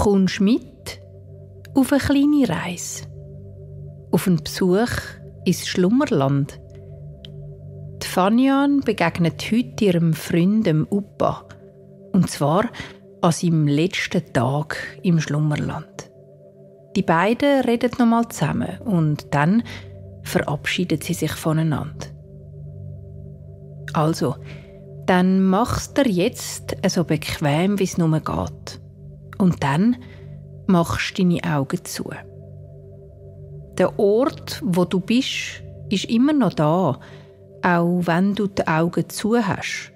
Kommst mit auf eine kleine Reise, auf einen Besuch ins Schlummerland. Die Fanian begegnet heute ihrem Freund dem Upa, und zwar an seinem letzten Tag im Schlummerland. Die beiden reden nochmal zusammen und dann verabschieden sie sich voneinander. Also, dann machst du dir jetzt so bequem, wie es nur geht. Und dann machst du deine Augen zu. Der Ort, wo du bist, ist immer noch da, auch wenn du die Augen zu hast.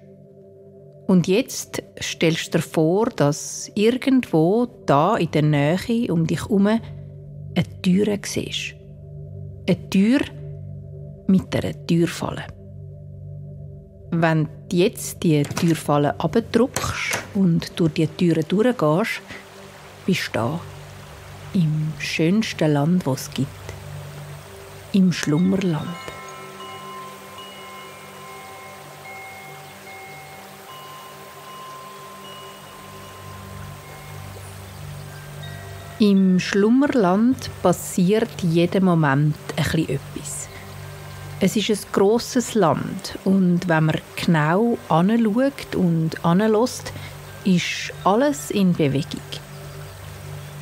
Und jetzt stellst du dir vor, dass irgendwo da in der Nähe um dich herum eine Tür siehst. Eine Tür mit einer Türfalle. Wenn du jetzt die Türfalle abdrückst und durch die Türe durchgehst, bist du da, im schönsten Land, das es gibt. Im Schlummerland. Im Schlummerland passiert jeden Moment etwas. Es ist ein grosses Land und wenn man genau hinschaut und hinhört, ist alles in Bewegung.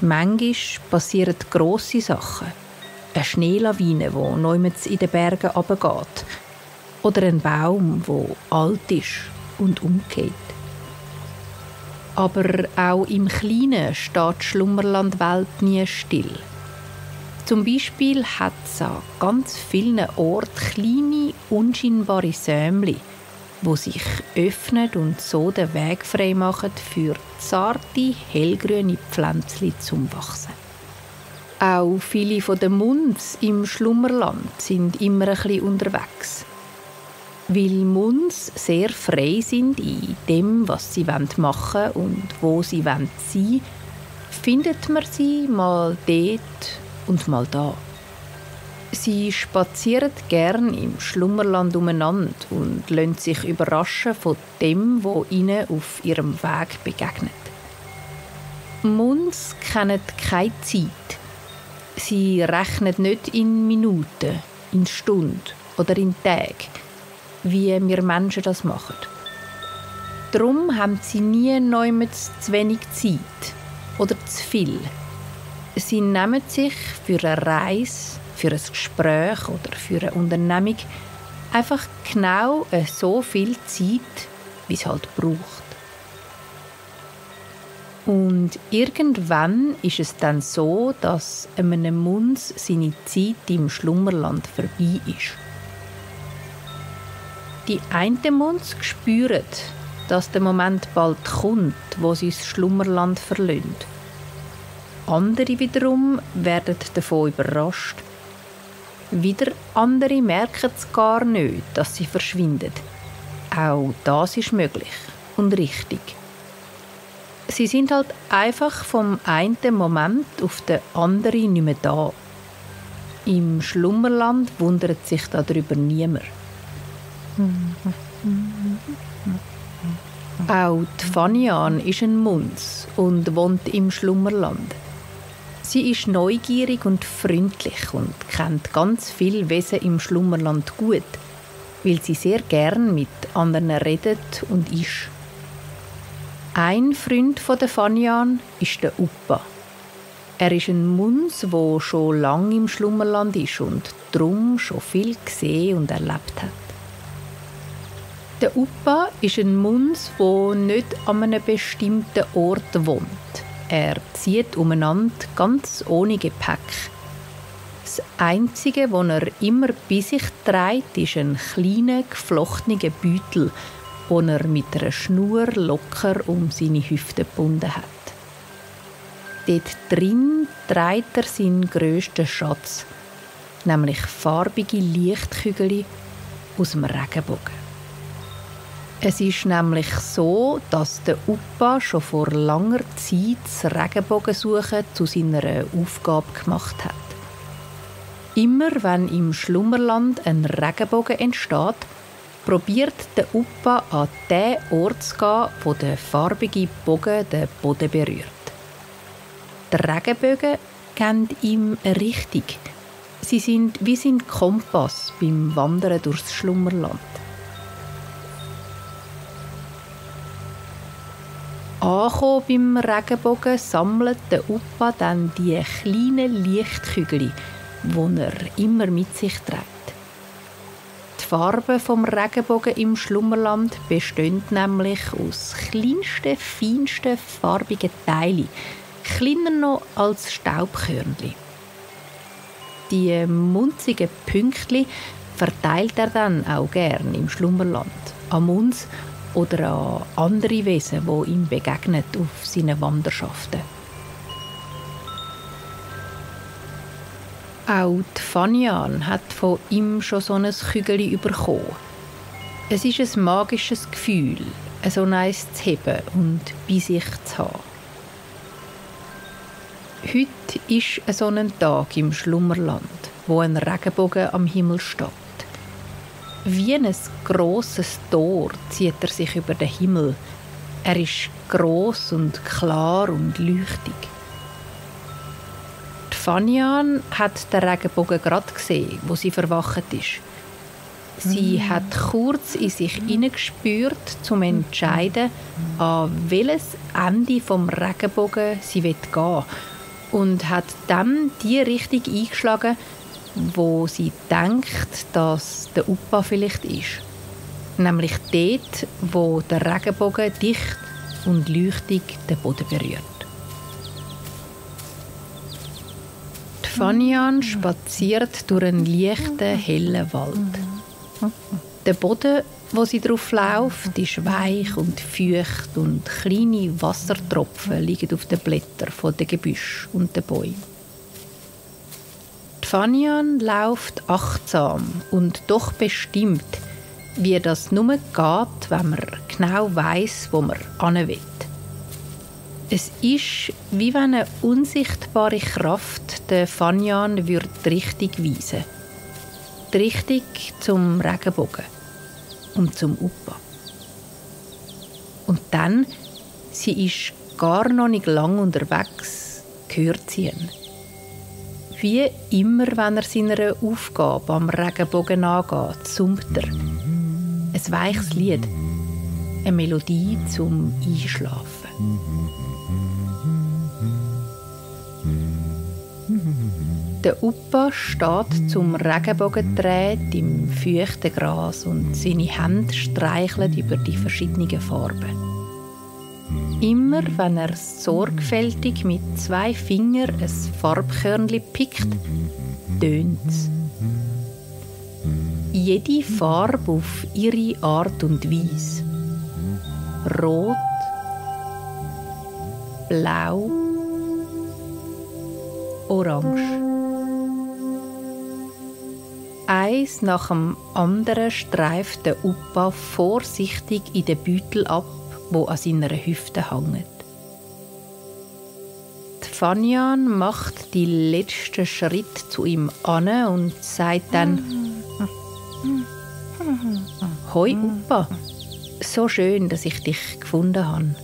Manchmal passieren grosse Sachen. Eine Schneelawine, die niemals in den Bergen runtergeht. Oder ein Baum, der alt ist und umgeht. Aber auch im Kleinen steht die Schlummerlandwelt nie still. Zum Beispiel hat es an ganz vielen Orten kleine, unscheinbare Sämli, die sich öffnen und so den Weg frei machen für zarte, hellgrüne Pflänzchen zum Wachsen. Auch viele von den Munds im Schlummerland sind immer ein bisschen unterwegs. Weil Munds sehr frei sind in dem, was sie machen wollen und wo sie sein wollen, findet man sie mal dort und mal da. Sie spazieren gern im Schlummerland umeinander und lassen sich überraschen von dem, was ihnen auf ihrem Weg begegnet. Munds kennen keine Zeit. Sie rechnen nicht in Minuten, in Stunden oder in Tagen, wie wir Menschen das machen. Darum haben sie nie neuemals zu wenig Zeit oder zu viel. Sie nehmen sich für eine Reise, für ein Gespräch oder für eine Unternehmung einfach genau so viel Zeit, wie es halt braucht. Und irgendwann ist es dann so, dass einem Munds seine Zeit im Schlummerland vorbei ist. Die einen Munds spüren, dass der Moment bald kommt, wo sie das Schlummerland verlassen. Andere wiederum werden davon überrascht. Wieder andere merken es gar nicht, dass sie verschwinden. Auch das ist möglich und richtig. Sie sind halt einfach vom einen Moment auf den anderen nicht mehr da. Im Schlummerland wundert sich darüber niemand. Auch die Fanian ist ein Munds und wohnt im Schlummerland. Sie ist neugierig und freundlich und kennt ganz viele Wesen im Schlummerland gut, weil sie sehr gern mit anderen redet und ist. Ein Freund von der Fanian ist der Upa. Er ist ein Munds, der schon lange im Schlummerland ist und darum schon viel gesehen und erlebt hat. Der Upa ist ein Munds, der nicht an einem bestimmten Ort wohnt. Er zieht umeinander ganz ohne Gepäck. Das Einzige, was er immer bei sich trägt, ist ein kleiner, geflochtener Beutel, den er mit einer Schnur locker um seine Hüfte gebunden hat. Dort drin trägt er seinen grössten Schatz, nämlich farbige Lichtkügel aus dem Regenbogen. Es ist nämlich so, dass der Upa schon vor langer Zeit das Regenbogensuchen zu seiner Aufgabe gemacht hat. Immer wenn im Schlummerland ein Regenbogen entsteht, probiert der Upa an den Ort zu gehen, wo der farbige Bogen den Boden berührt. Die Regenbögen geben ihm eine Richtung. Sie sind wie sein Kompass beim Wandern durchs Schlummerland. Angekommen beim Regenbogen sammelt der Upa dann die kleinen Lichtkügel, die er immer mit sich trägt. Die Farben vom Regenbogen im Schlummerland bestehen nämlich aus kleinsten, feinsten farbigen Teilen, kleiner noch als Staubkörnchen. Die munzigen Pünktchen verteilt er dann auch gern im Schlummerland an uns oder an andere Wesen, die ihm begegnen auf seinen Wanderschaften. Auch die Fanian hat von ihm schon so ein Kügel bekommen. Es ist ein magisches Gefühl, so eins zu heben und bei sich zu haben. Heute ist so ein Tag im Schlummerland, wo ein Regenbogen am Himmel steht. Wie ein grosses Tor zieht er sich über den Himmel. Er ist gross und klar und leuchtig. Die Fanian hat den Regenbogen gerade gesehen, wo sie verwacht ist. Sie hat kurz in sich hineingespürt, um zu entscheiden, an welches Ende vom Regenbogen sie gehen will. Und hat dann die Richtung eingeschlagen, wo sie denkt, dass der Upa vielleicht ist. Nämlich dort, wo der Regenbogen dicht und leuchtig den Boden berührt. Die Fanian spaziert durch einen leichten, hellen Wald. Der Boden, wo sie drauf läuft, ist weich und feucht und kleine Wassertropfen liegen auf den Blättern der Gebüsch und den Bäumen. Die Fanian läuft achtsam und doch bestimmt, wie das nur geht, wenn man genau weiss, wo man hin will. Es ist, wie wenn eine unsichtbare Kraft der Fanian die Richtung weisen würde. Die Richtung zum Regenbogen und zum Upa. Und dann, sie ist gar noch nicht lang unterwegs, hört sie ihn. Wie immer, wenn er seiner Aufgabe am Regenbogen angeht, summt er. Ein weiches Lied, eine Melodie zum Einschlafen. Der Upa steht zum Regenbogen gedreht im feuchten Gras und seine Hände streicheln über die verschiedenen Farben. Immer wenn er sorgfältig mit 2 Fingern ein Farbkörnchen pickt, tönt es. Jede Farbe auf ihre Art und Weise. Rot, Blau, Orange. Eins nach dem anderen streift der Upa vorsichtig in den Beutel ab, wo an seiner Hüfte hängt. Die Fanian macht die letzten Schritte zu ihm an und sagt dann: «Hoi Upa, so schön, dass ich dich gefunden habe.»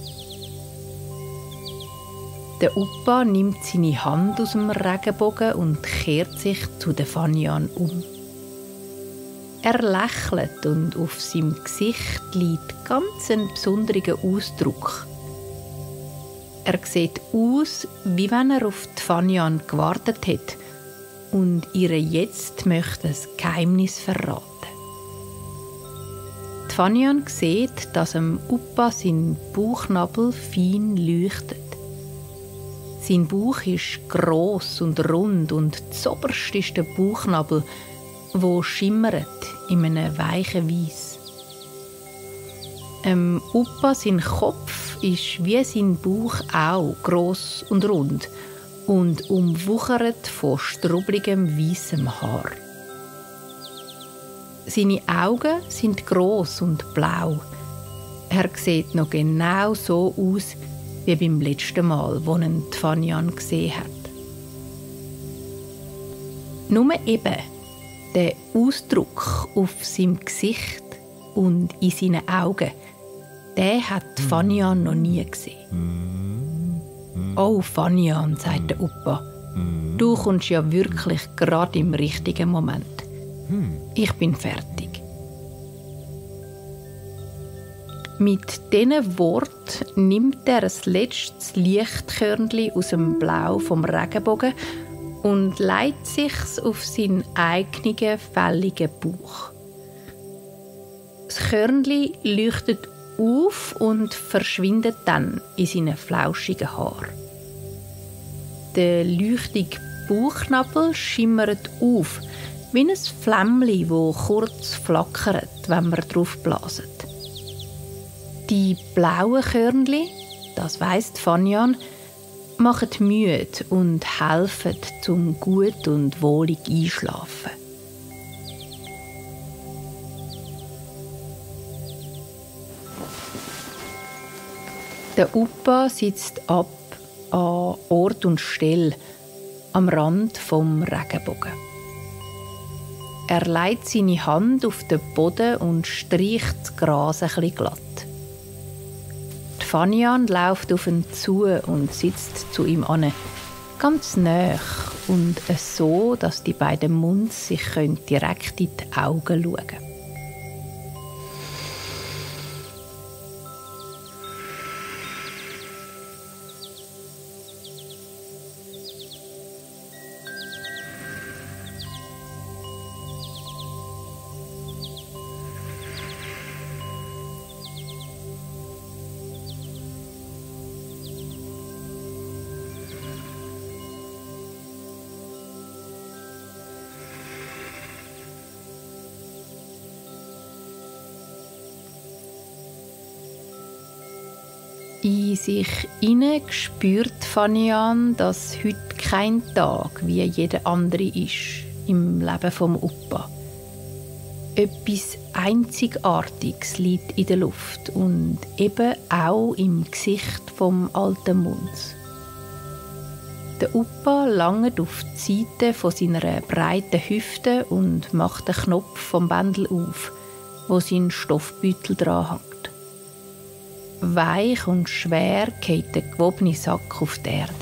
Der Upa nimmt seine Hand aus dem Regenbogen und kehrt sich zu der Fanian um. Er lächelt und auf seinem Gesicht liegt ganz ein besonderer Ausdruck. Er sieht aus, wie wenn er auf die Fanian gewartet hat und ihr jetzt möchte ein Geheimnis verraten. Die Fanian sieht, dass dem Upa sein Bauchnabel fein leuchtet. Sein Bauch ist gross und rund und zoberst ist der Bauchnabel, wo schimmert in einem weichen Weiss. Upa, sein Kopf ist wie sein Bauch auch gross und rund und umwuchert von strubbeligem weissem Haar. Seine Augen sind gross und blau. Er sieht noch genau so aus wie beim letzten Mal, als ihn die Fanian gesehen hat. Nur eben der Ausdruck auf seinem Gesicht und in seinen Augen, den hat Fanian noch nie gesehen. «Oh, Fanian», sagt der Opa, «du kommst ja wirklich gerade im richtigen Moment. Ich bin fertig.» Mit diesen Worten nimmt er ein letztes Lichtkörnchen aus dem Blau vom Regenbogen und legt sich's auf seinen eigenen, fälligen Bauch. Das Körnchen leuchtet auf und verschwindet dann in seinen flauschigen Haaren. Der leuchtige Bauchnabel schimmert auf, wie ein Flämmchen, das kurz flackert, wenn man drauf blaset. Die blauen Körnchen, das weiss Fanian, machen müde und helfen zum gut und wohlig einschlafen. Der Opa sitzt ab an Ort und Stelle am Rand vom Regenbogen. Er legt seine Hand auf den Boden und streicht das Gras ein bisschen glatt. Die Fanian läuft auf ihn zu und sitzt zu ihm an, ganz nah und so, dass die beiden Munds sich direkt in die Augen schauen können. In sich hinein spürt Fanian, dass heute kein Tag wie jeder andere ist im Leben vom Opa. Etwas Einzigartiges liegt in der Luft und eben auch im Gesicht vom alten Munds. Der Opa langt auf die Seite von seiner breiten Hüfte und macht den Knopf vom Bändel auf, wo sein Stoffbeutel dran hängt. Weich und schwer geht der gewobene Sack auf die Erde.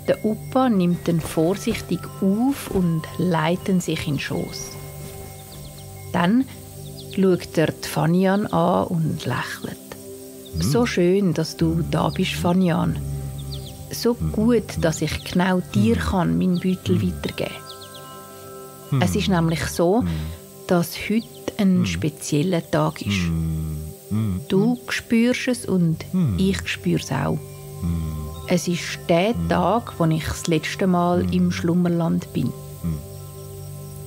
Der Opa nimmt ihn vorsichtig auf und legt ihn sich in den Schoss. Dann schaut er die Fanian an und lächelt. «So schön, dass du da bist, Fanian. So gut, dass ich genau dir kann meinen Beutel weitergeben kann. Es ist nämlich so, dass heute ein spezieller Tag ist. Du spürst es und ich spüre es auch. Es ist der Tag, wo ich das letzte Mal im Schlummerland bin.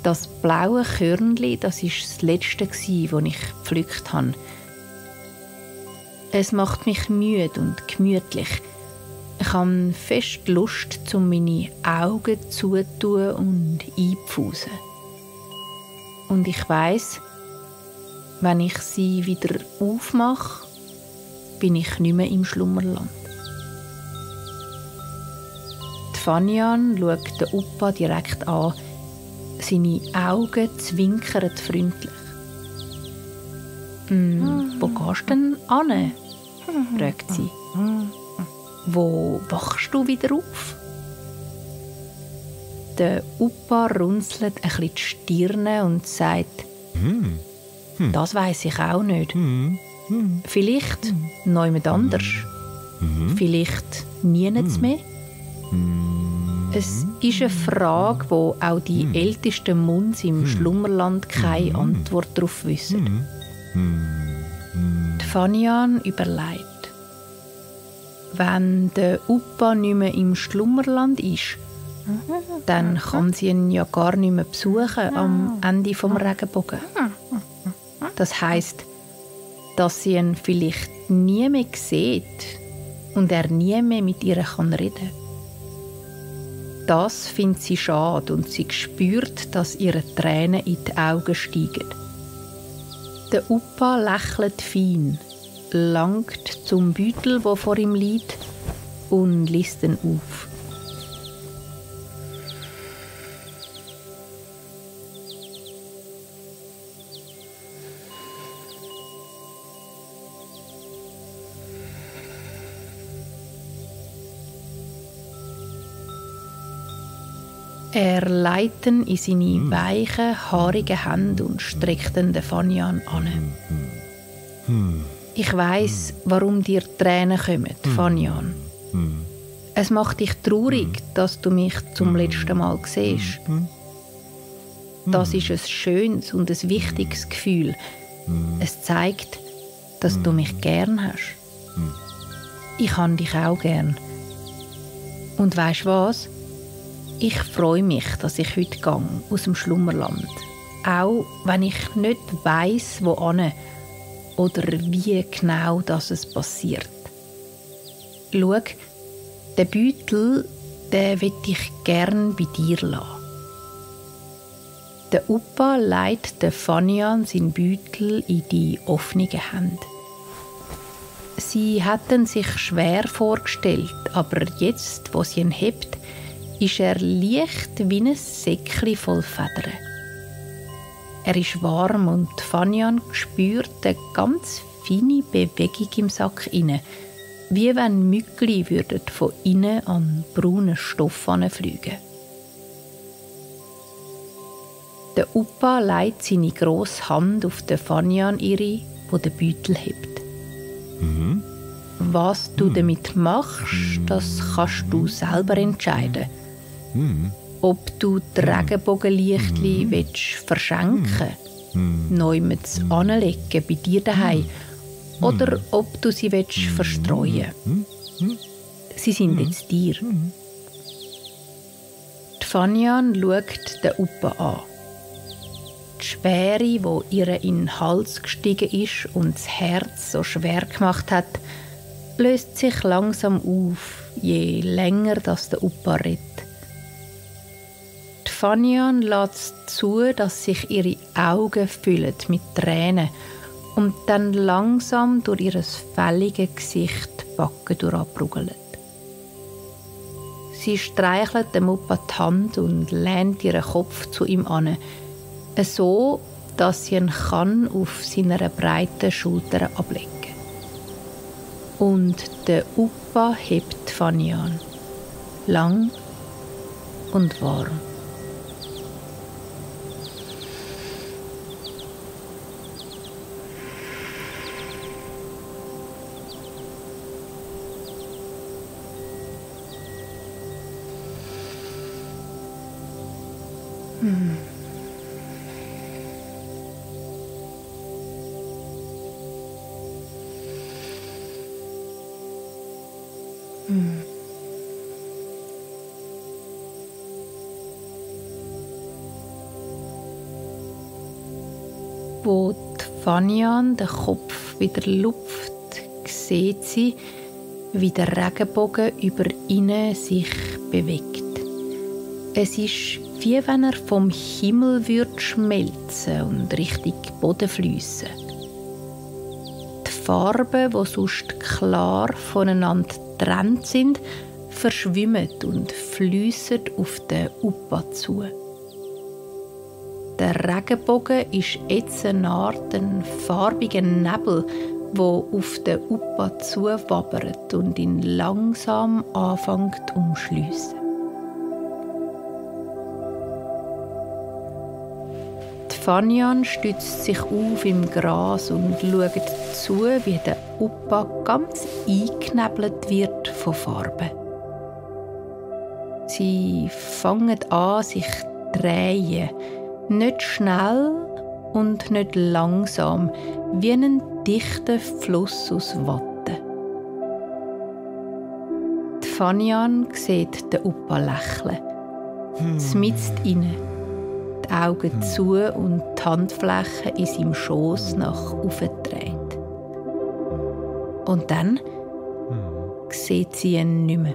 Das blaue Körnchen, das war das letzte, das ich gepflückt habe. Es macht mich müde und gemütlich. Ich habe fest Lust, meine Augen zuzutun und einzupfusen. Und ich weiss, wenn ich sie wieder aufmache, bin ich nicht mehr im Schlummerland. Die Fanian schaut den Opa direkt an. Seine Augen zwinkern freundlich. «Wo gehst du denn hin?» fragt sie. «Wo wachst du wieder auf?» Der Opa runzelt ein bisschen die Stirne und sagt, «Das weiss ich auch nicht. Vielleicht noch jemand anders. Vielleicht niemand mehr.» Es ist eine Frage, wo auch die ältesten Munds im Schlummerland keine Antwort darauf wissen. Die Fanian überlegt. Wenn der Opa nicht mehr im Schlummerland ist, dann kann sie ihn ja gar nicht mehr besuchen am Ende vom Regenbogen. Das heisst, dass sie ihn vielleicht nie mehr sieht und er nie mehr mit ihr reden kann. Das findet sie schade und sie spürt, dass ihre Tränen in die Augen steigen. Der Opa lächelt fein, langt zum Beutel, der vor ihm liegt, und liest ihn auf. Er leitet ihn in seine weichen, haarigen Hände und streckt ihn den Fanian an. Ich weiss, warum dir Tränen kommen, Fanian. Es macht dich traurig, dass du mich zum letzten Mal siehst. Das ist ein schönes und ein wichtiges Gefühl. Es zeigt, dass du mich gern hast. Ich habe dich auch gern. Und weisst was? Ich freue mich, dass ich heute gehe, aus dem Schlummerland. Auch wenn ich nicht weiss, wohin oder wie genau das passiert. Schau, den Beutel, den will ich gern bei dir lassen. Der Upa legt den Fanian seinen Beutel in die offenen Hände. Sie hatten sich schwer vorgestellt, aber jetzt, wo sie ihn hebt, ist er leicht wie ein Säckchen voll Federn. Er ist warm und Fanian spürt eine ganz feine Bewegung im Sack inne, wie wenn Mückli von innen an braunen Stoff fliegen. Der Upa legt seine grosse Hand auf den Fanian ihre, wo den Beutel hebt. Was du damit machst, das kannst du selber entscheiden. Ob du die Regenbogenlichtli verschenken willst, neuemals anlegen bei dir daheim, oder ob du sie verstreuen willst. Sie sind jetzt dir. Die Fanian schaut den Upa an. Die Schwere, die ihr in den Hals gestiegen ist und das Herz so schwer gemacht hat, löst sich langsam auf, je länger das der Upa redet. Die Fanian lässt zu, dass sich ihre Augen füllen mit Tränen und dann langsam durch ihr fälliges Gesicht die Backen durchbrugeln. Sie streichelt dem Upa die Hand und lehnt ihren Kopf zu ihm an, so, dass sie ihn auf seiner breiten Schulter ablegen kann. Und der Upa hebt Fanian. Lang und warm. Wo die Fanian den Kopf wieder lupft, sieht sie, wie der Regenbogen über ihnen sich bewegt. Es ist, wie wenn er vom Himmel schmelzen und Richtung Boden fliessen. Die Farben, die sonst klar voneinander getrennt sind, verschwimmen und fliessen auf den Upa zu. Der Regenbogen ist jetzt eine Art farbiger Nebel, der auf den Upa zuwabbert und ihn langsam anfängt zu umschliessen. Die Fanian stützt sich auf im Gras und schaut zu, wie der Upa ganz eingeknebelt wird von Farben. Sie fangen an, sich zu drehen, nicht schnell und nicht langsam, wie ein dichter Fluss aus Watte. Die Fanian sieht den Upa lächeln. Zmitzt inne, die Augen zu und die Handflächen in seinem Schoss nach oben gedreht. Und dann sieht sie ihn nicht mehr.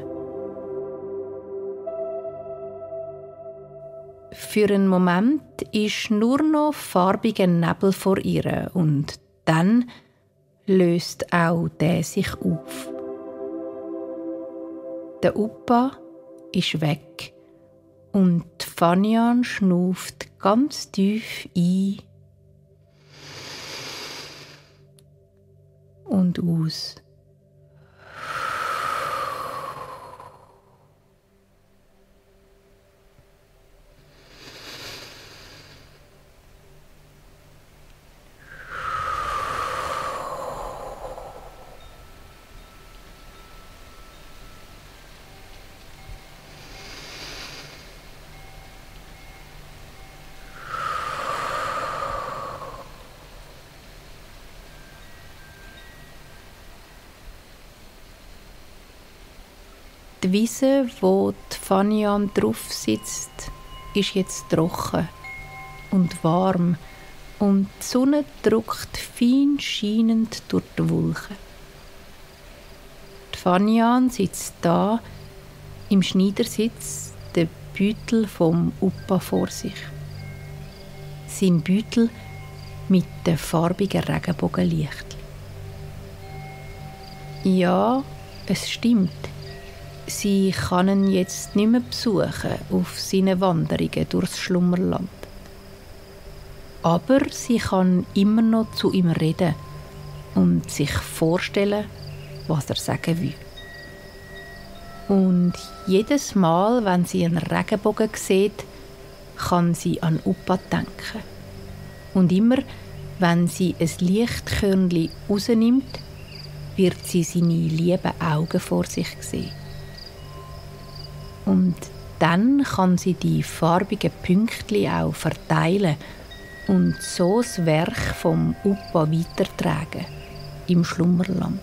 Für einen Moment ist nur noch farbiger Nebel vor ihr und dann löst auch der sich auf. Der Upa ist weg und Fanian schnauft ganz tief ein und aus. Die Wiese, wo die Fanian drauf sitzt, ist jetzt trocken und warm und die Sonne drückt fein scheinend durch die Wolken. Die Fanian sitzt da im Schneidersitz, der Beutel vom Opa vor sich. Sein Beutel mit den farbigen Regenbogenlichtchen. Ja, es stimmt. Sie kann ihn jetzt nicht mehr besuchen auf seinen Wanderungen durchs Schlummerland. Aber sie kann immer noch zu ihm reden und sich vorstellen, was er sagen will. Und jedes Mal, wenn sie einen Regenbogen sieht, kann sie an Opa denken. Und immer, wenn sie ein Lichtkörnchen rausnimmt, wird sie seine lieben Augen vor sich sehen. Und dann kann sie die farbigen Pünktchen auch verteilen und so das Werk vom Opa weitertragen im Schlummerland.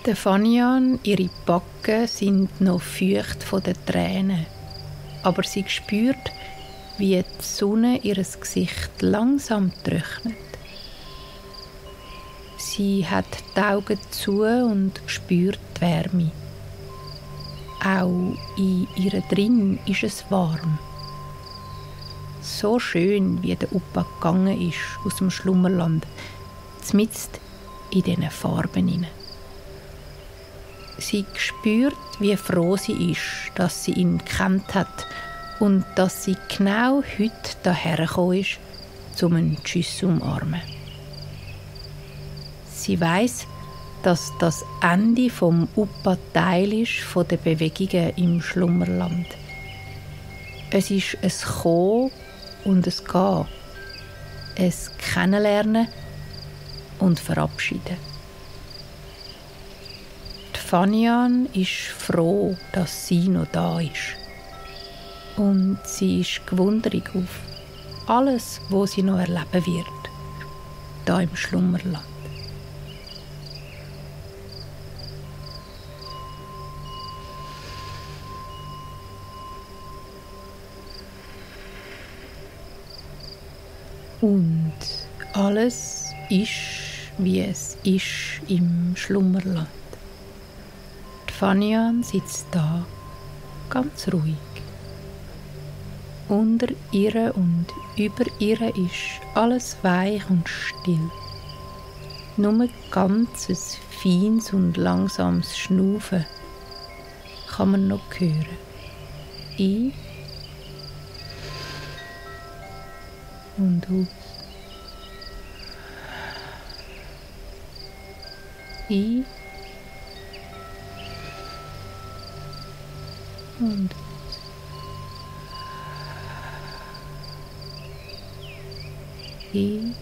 Der Fanian, ihre Backen sind noch feucht von den Tränen, aber sie spürt, wie die Sonne ihr Gesicht langsam trocknet. Sie hat die Augen zu und spürt die Wärme. Auch in ihr drin ist es warm. So schön, wie der Opa gegangen ist aus dem Schlummerland, mitten in diesen Farben hinein. Sie spürt, wie froh sie ist, dass sie ihn gekannt hat und dass sie genau heute hierher gekommen ist, um einen Tschüss zu umarmen. Sie weiss, dass das Ende vom Opa Teil ist von den Bewegungen im Schlummerland. Es ist ein Kommen und ein Gehen, ein Kennenlernen und Verabschieden. Fanian ist froh, dass sie noch da ist. Und sie ist gewundrig auf alles, was sie noch erleben wird, da im Schlummerland. Und alles ist, wie es ist im Schlummerland. Fanian sitzt da, ganz ruhig. Unter ihr und über ihr ist alles weich und still. Nur ganz ein feines und langsames Schnaufen kann man noch hören. Ein und aus. Ein und aus. Ein